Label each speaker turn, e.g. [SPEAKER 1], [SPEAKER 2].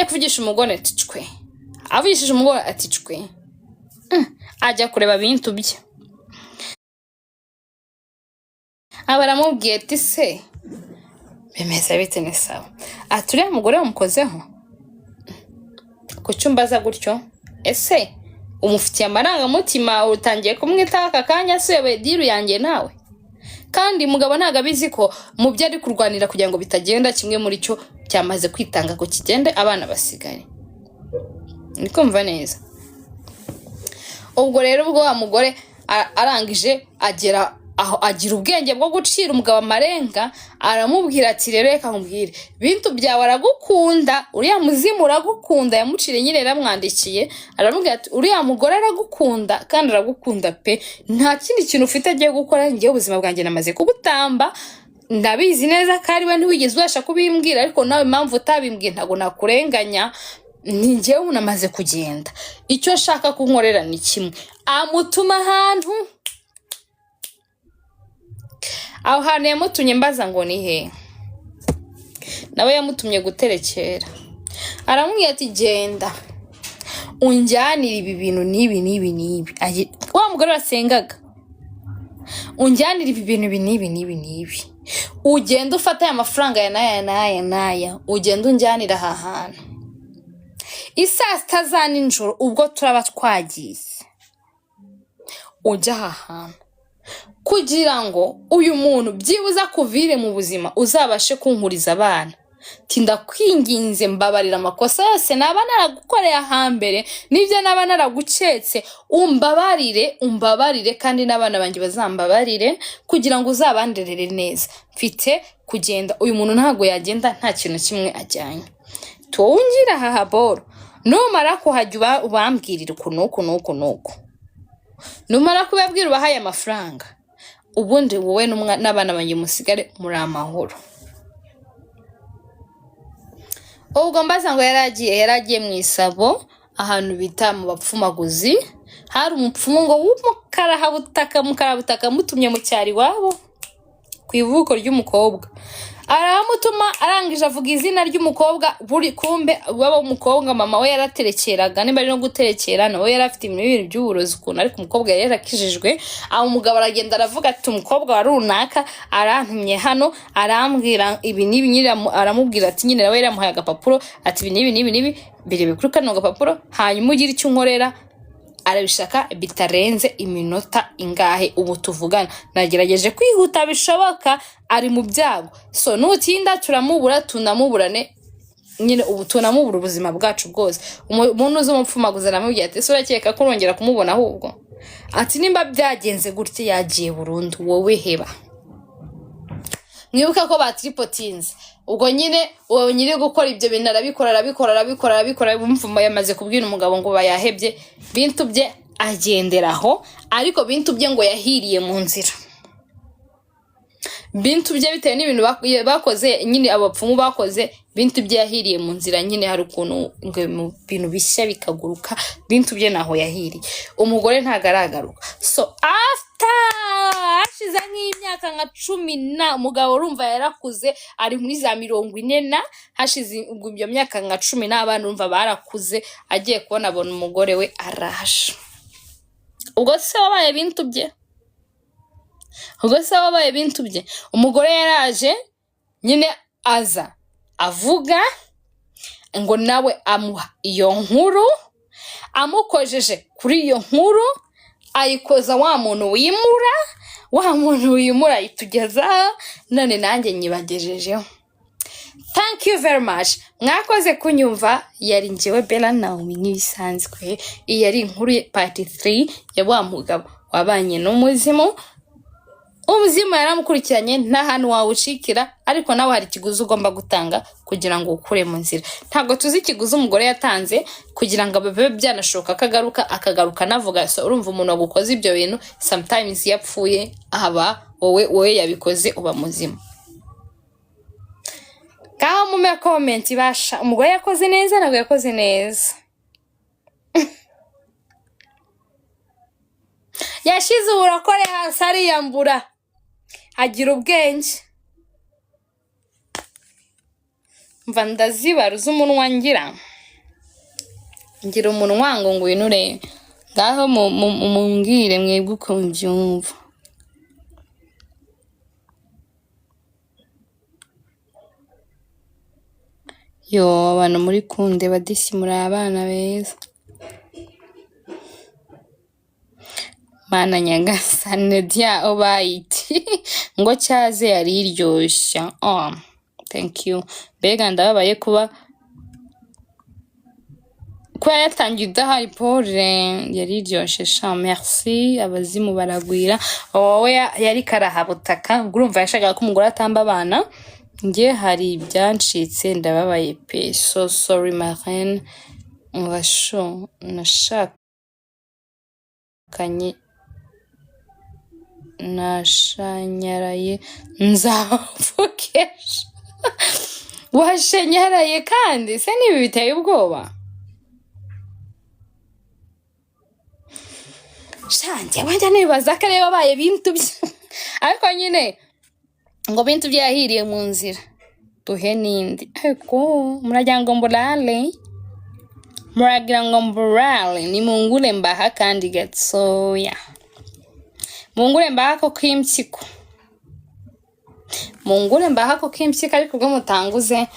[SPEAKER 1] Ajya kuvugisha umugore ati cwe, avugishije umugore ati cwe, ajya kureba Bintu bye, aba aramubwiye ati se bimeze bite, ni sawa? Ati uriya mugore wamukozeho? Kuki umbaza gutyo? Ese umufitiye amarangamutima, utangiye kumwitaho aka kanya? Se uyoboye deal yanjye nawe? Kandi mugabo ntabwo abizi ko mu byo ari kurwanira kugira ngo bitagenda, kimwe muri cyo cyamaze kwitanga ngo kigende, abana basigaye. Ni kumva neza? Ubwo rero ubwo wa mugore arangije agera aho agira ubwenge bwo gucira umugabo amarenga, aramubwira ati rero reka nkubwire, Bintu byawe aragukunda, uriya muzimu uragukunda. Yamuciriye nyine, yaramwandikiye, aramubwira ati uriya mugore aragukunda kandi aragukunda pe, nta kindi kintu ufite agiye gukora. Ngewe ubuzima bwanjye namaze kubutamba, ndabizi neza ko ari we, ntiwigeze ubasha kubimbwira, ariko nawe impamvu utabimbwiye ntabwo nakurenganya, ni njyewe ubu namaze kugenda. Icyo nshaka kunkorera ni kimwe. Amutuma ahantu, aho hantu yamutumye mbaza ngo ni he, nawe yamutumye guterekera. Aramubwira ati genda unjyanire ibi bintu n'ibi n'ibi n'ibi. Wa mugore wasengaga, unjyanire ibi bintu ibi n'ibi n'ibi n'ibi, ugende ufate aya mafaranga aya n'aya n'aya n'aya, ugende unjyanire aha hantu isaa sita za nijoro, ubwo turaba twagiye, ujya aha hantu kugira ngo uyu muntu byibuze akuvire mu buzima, uzabashe kunkuriza abana. Ati ndakwinginze, mbabarira amakosa yose naba naragukoreye ahambere n'ibyo naba naraguketse, umbabarire, umbabarire, kandi n'abana banjye bazambabarire, kugira ngo uzabanderere neza. Mfite kugenda, uyu muntu ntabwo yagenda nta kintu kimwe ajyanye. Tuwungira aha haboro, numara kuhajya ubambwirira uku n'uku n'uku n'uku, numara kubabwira ubahaye amafaranga, ubundi wowe n'abana banjye musigare muri amahoro. Ubwo mbaza ngo yaragiye mu isabo ahantu bita mu bapfumaguzi, hari umupfumu ngo w'umukarahabutaka, mukarabutaka, amutumye mu cyaro iwabo ku ivuko ry'umukobwa, aramutuma. Arangije avuga izina ry'umukobwa, buri kumbe waba umukobwa mama we yaraterekeraga, niba ari no guterekera nawe yari afite ibintu by'uburozi ukuntu, ariko umukobwa yari yarakijijwe. Aho umugabo aragenda aravuga ati umukobwa wa runaka arantumye hano, arambwira ibi n'ibi. Nyine aramubwira ati nyine nawe yaramuhaye agapapuro, ati ibi n'ibi n'ibi n'ibi birebe kuri kano gapapuro, hanyuma ugire icyo unkorera. Arabishaka bitarenze iminota ingahe ubu tuvugana, nagerageje kwihuta bishoboka, ari mu byago, so nutinda turamubura, tunamuburane nyine, ubu tunamubura ubuzima bwacu bwose. Umuntu uzi umupfumaguza aramubwira ati ese urakeka ko urongera kumubona? Ahubwo ati nimba byagenze gutya yagiye burundu, wowe heba. Mwibuke ko batiripotinze. Ubwo nyine uwo nyiri gukora ibyo bintu arabikora, arabikora, arabikora, arabikora. Umupfumu yamaze kubwira umugabo ngo bayahebye, Bintu bye agendera aho. Ariko Bintu bye ngo yahiriye mu nzira. Bintu bye bitewe n'ibintu bakoze nyine, abapfumu bakoze, Bintu bye yahiriye mu nzira nyine. Hari ukuntu ngo mu bintu bishya bikaguruka, Bintu bye naho yahiriye. Umugore ntabwo aragaruka. So after hashize nk'imyaka nka 10 na, umugabo urumva yarakuze, ari muri za 40 na, hashize ubwo iyo myaka nka 10 n'abana urumva barakuze, agiye kubona abona umugore we araje. Ubwo se wabaye Bintu bye? Ubwo se wabaye Bintu bye? Umugore yaraje nyine, aza avuga ngo nawe amuha iyo nkuru, amukojeje kuri iyo nkuru, ayikoza wa muntu wimura, wa muntu wimura ayitugezaho, none nanjye nyibagejejeho. Thank you very much, mwakoze kunyumva. Yari njyewe Bella Naomi nk'ibisanzwe. Iyi yari inkuru ye part 3 ya wa mugabo wabanye n'umuzimu. Umuzimu yaramukurikiranye, nta hantu wawucikira, ariko nawe hari ikiguzi ugomba gutanga kugira ngo ukure mu nzira. Ntabwo tuzi ikiguzi umugore yatanze kugira ngo bibe byanashoboka ko agaruka, akagaruka anavuga. So urumva umuntu wagukoze ibyo bintu, sometimes iyo apfuye aba wowe yabikoze uba muzima. Ngaho mume comment basha, umugore yakoze neza, ntabwo yakoze neza? Yashize uburokore hasi, ariyambura, agira ubwenge. Mva ndazibaruza umunwa ngira. Ngira umunwa ngo ngwino urebe. Ngaho mumbwire mwebwe uko mubyumva. Yo, abantu muri kundeba disi muri abana beza. Mana nyagasane dya obayiti ngo cyaze yari iryoshya. Oh, thank you. Mbega ndababaye kuba yatangiye udahari pole yari iryoshe sha, merci. Abazimu baragwira. Wowe yari karahabutaka, ubwo urumva yashakaga ko umugore atamba abana. Njye hari ibyancitse, ndababaye pe, so sorry marraine. Umva sho, nashakanye nashanyaraye nzavukesha. Washenyaraye kandi se nibi biteye ubwoba? Shanjye wajya nibaza ko ariyo wabaye bintu bye, ariko nyine ngo bintu bye yahiriye mu nzira. Duhe n'indi, ariko muragira ngo mburale, muragira ngo mburale. Nimungure mbaha kandi gatoya, mungure mbaha ko k'impyiko, mungure mbaha ko k'impyiko, ariko ubwo mutanguze.